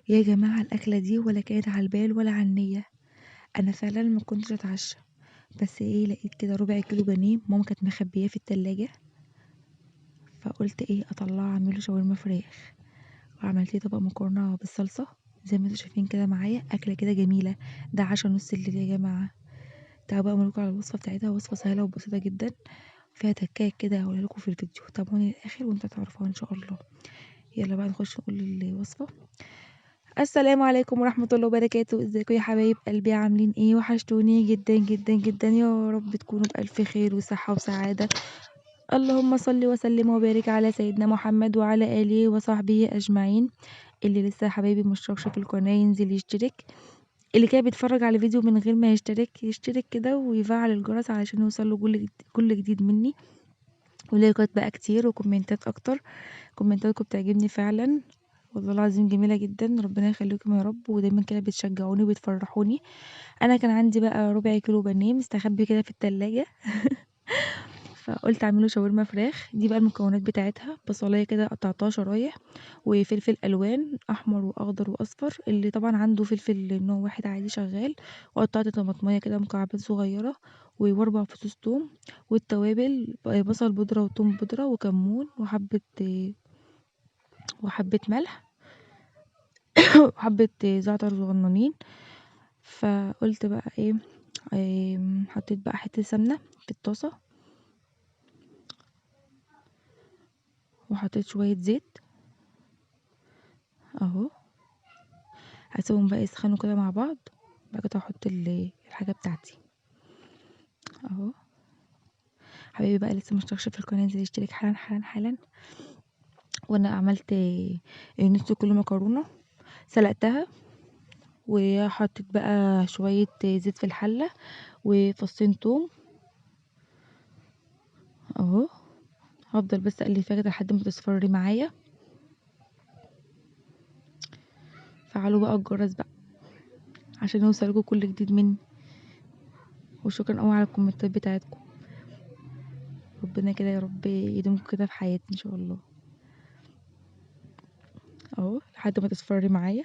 يا جماعة الأكلة دي ولا كانت على البال ولا على النية. أنا فعلا ما كنتش أتعشى، بس إيه لقيت كده ربع كيلو بانيه ماما كانت مخبياه في التلاجة، فقلت إيه أطلعه أعمله شاورما فراخ، وعملت طبق مكرونة بالصلصة زي ما انتوا شايفين كده معايا. أكلة كده جميلة، ده عشا نص الليل يا جماعة. تعالوا بقى أقولكوا على الوصفة بتاعتها، وصفة سهلة وبسيطة جدا، فيها تكاية كده هقولها لكم في الفيديو، تابعوني للآخر وانتوا تعرفوها إن شاء الله. يلا بقى نخش نقول الوصفة. السلام عليكم ورحمة الله وبركاته، ازيكم يا حبايب قلبي، عاملين ايه؟ وحشتوني جدا جدا جدا، يا رب تكونوا بألف خير وصحة وسعادة. اللهم صل وسلم وبارك على سيدنا محمد وعلى آله وصحبه أجمعين. اللي لسه يا حبايبي مشتركش في القناة ينزل يشترك، اللي كده بيتفرج على فيديو من غير ما يشترك يشترك كده ويفعل الجرس علشان يوصل له كل جديد مني، ولايكات بقى كتير وكومنتات اكتر. كومنتاتكم بتعجبني فعلا والله العظيم، جميلة جدا، ربنا يخليكم يا رب، ودايما كده بتشجعوني وبتفرحوني. انا كان عندي بقى ربع كيلو بانيه مستخبي كده في التلاجة فقلت اعمله شاورما فراخ. دي بقى المكونات بتاعتها: بصلايه كده قطعتها شرايح، وفلفل الوان احمر واخضر واصفر، اللي طبعا عنده فلفل نوع واحد عادي شغال، وقطعت طماطميه كده مكعبات صغيرة، واربع فصوص توم، والتوابل بصل بودره وتوم بودره وكمون وحبه ملح وحبه زعتر صغننين. فقلت بقى ايه، حطيت بقى حتة سمنه في الطاسه، وحطيت شوية زيت اهو، هسيبهم بقى يسخنوا كده مع بعض. بعد كده هحط الحاجة بتاعتي اهو. حبايبي بقى لسه مشتركش في القناة انزل يشترك حالا حالا حالا. وانا عملت نص كيلو مكرونه سلقتها، وحطيت بقى شوية زيت في الحلة وفصين توم اهو. هفضل بس اقلب فيها كده لحد ما تصفر معايا. فعلوا بقى الجرس بقى عشان يوصلكوا كل جديد مني، وشكرا قوي على الكومنتات بتاعتكم. ربنا كده يا رب يدومكم كده في حياتي ان شاء الله اهو لحد ما تصفر معايا.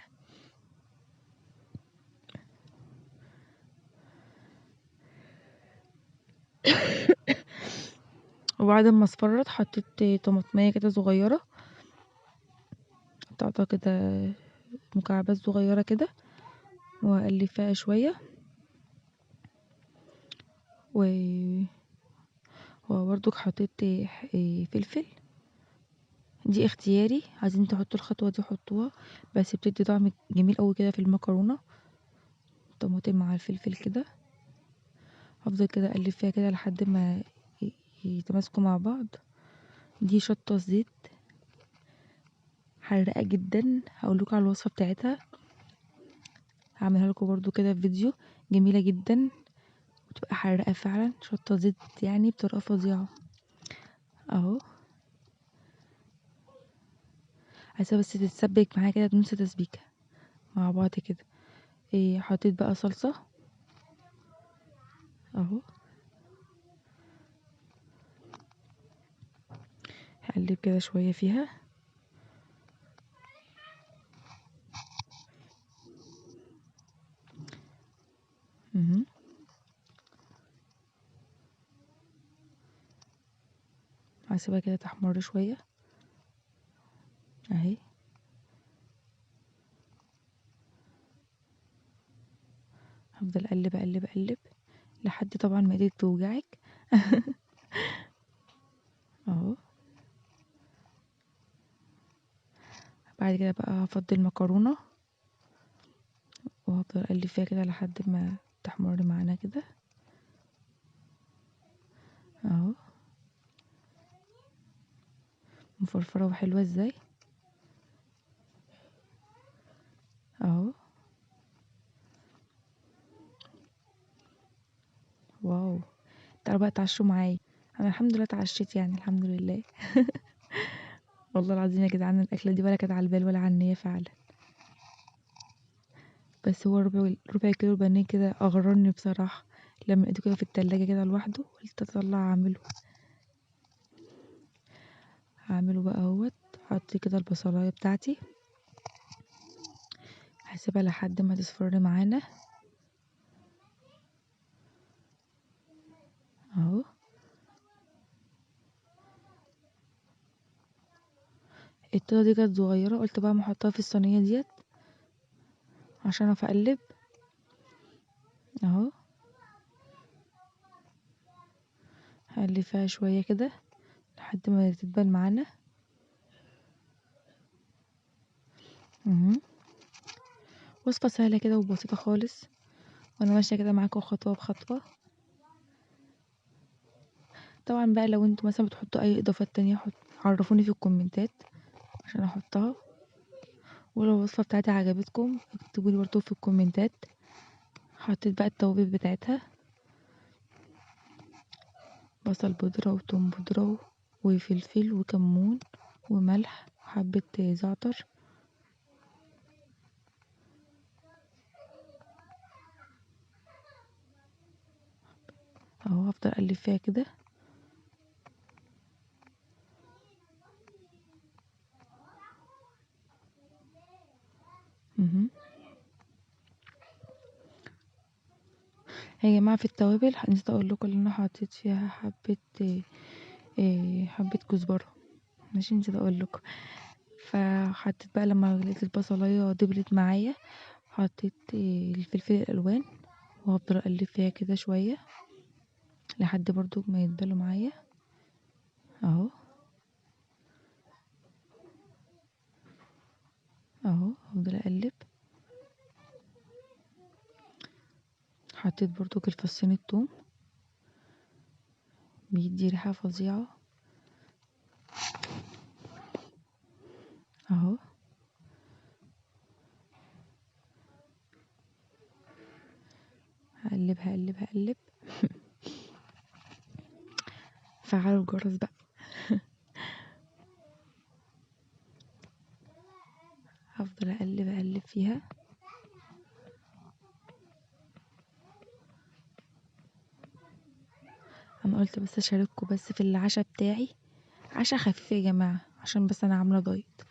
وبعد ما اصفرت حطيت طماطمية كده صغيرة، قطعتها كده مكعبات صغيرة كده، واقلب فيها شوية. وبرضو حطيت فلفل، دي اختياري، عايزين تحطوا الخطوة دي حطوها، بس بتدي طعم جميل قوي كده في المكرونة، طماطم مع الفلفل كده. هفضل كده اقلب فيها كده لحد ما يتماسكوا مع بعض. دي شطة زيت حراقة جدا، هقولكوا على الوصفة بتاعتها، هعملها لكم برضو كده في فيديو، جميلة جدا وتبقى حراقة فعلا، شطة زيت يعني بطريقة فظيعة اهو. عايزة بس تتسبك معايا كده نص تسبيكة مع بعض كده. حطيت بقى صلصة اهو، هقلب كده شوية فيها. هسيبها كده تحمر شوية اهي. هفضل اقلب اقلب اقلب لحد طبعا ما ايدك توجعك اهو. بعد كده بقى هفضي المكرونة وهفضل اقلب فيها كده لحد ما تحمر معانا كده اهو، مفرفرة وحلوة ازاي اهو. واو، تعالوا بقى اتعشوا معايا. انا الحمد لله اتعشيت يعني الحمد لله والله العظيم يا جدعان الاكلة دي ولا كانت على البال ولا على النية فعلا، بس هو ربع كيلو بانيه كده اغرني بصراحة لما لقيته كده في التلاجة كده لوحده، قلت اطلع اعمله. هعمله بقى اهوت. حطيت كده البصلايه بتاعتي، هسيبها لحد ما تصفر معانا اهو. الطاسه دي كانت صغيرة، قلت بقى ما احطها في الصينية ديت عشان اعرف اقلب اهو. هقلب فيها شوية كده لحد ما تتبل معانا. وصفه سهلة كده وبسيطة خالص، وانا ماشية كده معاكم خطوة بخطوة. طبعا بقى لو انتوا مثلا بتحطوا اي اضافات تانية عرفوني في الكومنتات عشان احطها، ولو الوصفة بتاعتي عجبتكم اكتبوا لي برضو في الكومنتات. حطيت بقى التوابل بتاعتها، بصل بودره وتوم بودره وفلفل وكمون وملح وحبه زعتر. اهو هفضل اقلب فيها كده. يا جماعة في التوابل نسيت اقول لكم ان انا حطيت فيها حبه كزبره، ماشي، نسيت اقول لكم. فحطيت بقى لما لقيت البصلايه دبلت معايا حطيت الفلفل الالوان، وهفضل اقلب فيها كده شوية لحد برضو ما يتبلوا معايا اهو اهو. هفضل اقلب. حطيت برضو الفصين التوم، بيدي ريحه فظيعة اهو. هقلب هقلب هقلب. فعلوا الجرس بقى. هفضل اقلب اقلب فيها. انا قلت بس اشارككم بس في العشاء بتاعي، عشاء خفيف يا جماعة عشان بس انا عامله دايت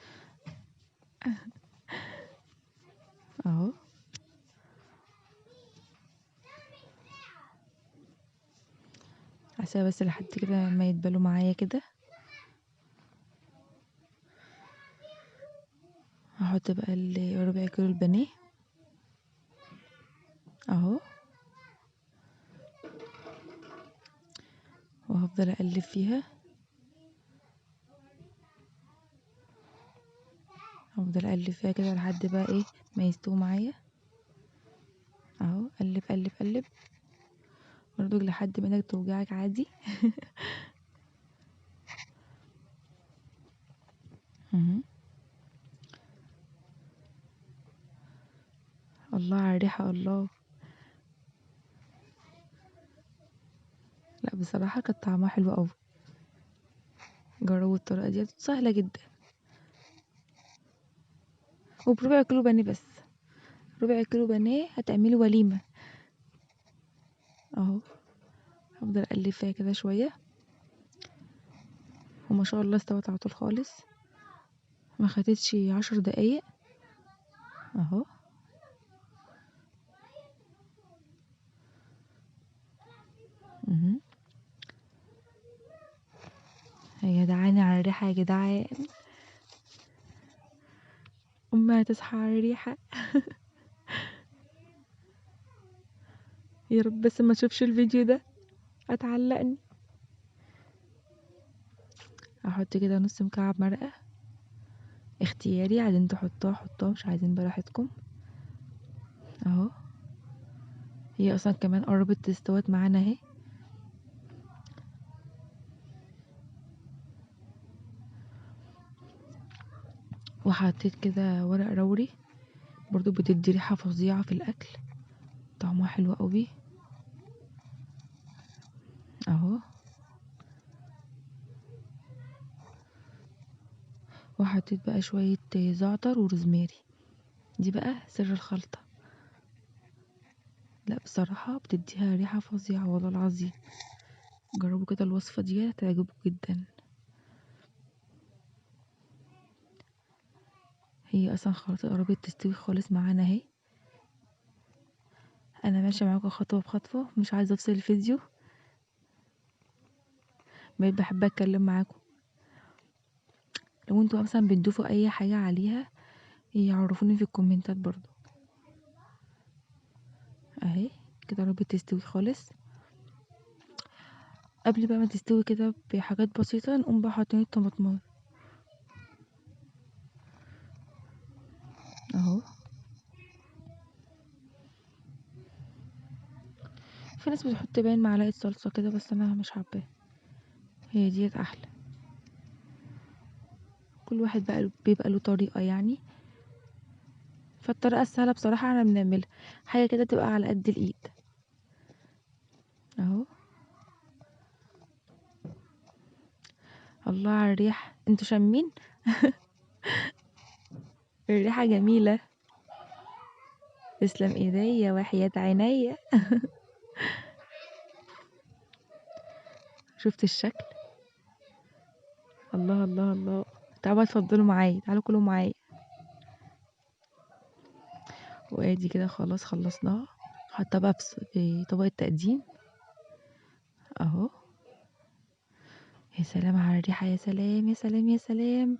اهو. هسيبها بس لحد كده ما يتبلوا معايا كده. هحط بقى ربع كيلو البانيه اهو، وهفضل اقلب فيها. هفضل اقلب فيها كده لحد بقى ايه ما يستوي معايا اهو. قلب قلب قلب برضو لحد ما ايدك توجعك عادي. الله على الريحة، الله. لا بصراحة كانت طعمها حلو قوي. جربوا الطريقة دي سهلة جدا، وبربع كيلو بانيه بس، ربع كيلو بانيه هتعملي وليمة اهو. هفضل اقلب فيها كده شوية، وما شاء الله استوت على طول خالص، ما خدتش 10 دقايق اهو. يا جدعان على الريحة يا جدعان، امي هتصحى على الريحة. يا رب بس ما تشوفش الفيديو ده هتعلقني. هحط كده نص مكعب مرقه، اختياري، عايزين تحطوها حطوها، مش عايزين براحتكم اهو. هي اصلا كمان قربت تستوت معانا اهي. وحطيت كده ورق روري برضو، بتدي ريحه فظيعة في الاكل، طعمها حلو قوي اهو. وحطيت بقى شوية زعتر وروزماري، دي بقى سر الخلطة. لا بصراحة بتديها ريحه فظيعة والله العظيم. جربوا كده الوصفة دي هتعجبكم جدا. هي اصلا خلاص قربت تستوي خالص معانا اهي. انا ماشية معاكم خطوة بخطوة، مش عايزه افصل الفيديو، بقيت بحب اتكلم معاكم. لو انتوا مثلا بتضيفوا اي حاجة عليها يعرفوني في الكومنتات برضو. اهي كده قربت تستوي خالص. قبل بقى ما تستوي كده بحاجات بسيطة نقوم بقى حاطين الطماطمات اهو. في ناس بتحط باين معلقه صلصه كده، بس انا مش حباها، هي ديت احلى. كل واحد بقى بيبقى له طريقه يعني، فالطريقه السهلة بصراحة انا بنعملها حاجة كده تبقى على قد الايد اهو. الله على الريحة، انتوا شامين؟ الريحة جميلة. تسلم ايديا وحياة عينيا. شفت الشكل؟ الله الله الله. تعالوا اتفضلوا معايا، تعالوا كلوا معايا. وادي كده خلاص خلصناها. حاطه بقى في طبق التقديم اهو. يا سلام على الريحة، يا سلام يا سلام يا سلام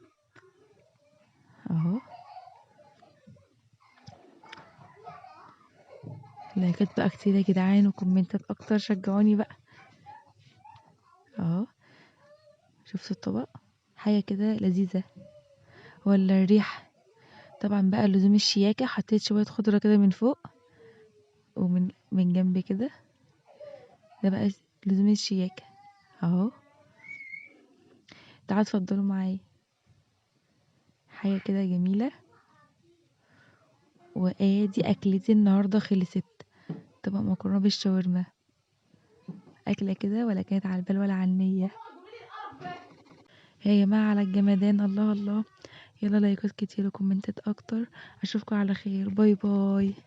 اهو. لايكات بقى كتير يا جدعان، وكومنتات اكتر، شجعوني بقى اهو. شفتوا الطبق؟ حاجة كده لذيذة ولا الريحة؟ طبعا بقى لزوم الشياكه حطيت شوية خضرة كده من فوق ومن جنب كده، ده بقى لزوم الشياكه اهو. تعالوا اتفضلوا معايا، حاجة كده جميلة. وادي اكلتي النهارده خلصت، طبق مكرونه بالشاورما، اكله كده ولا كانت على البال ولا على النية. يا جماعة على الجمدان، الله الله. يلا لايكات كتير وكومنتات اكتر، اشوفكم على خير، bye bye.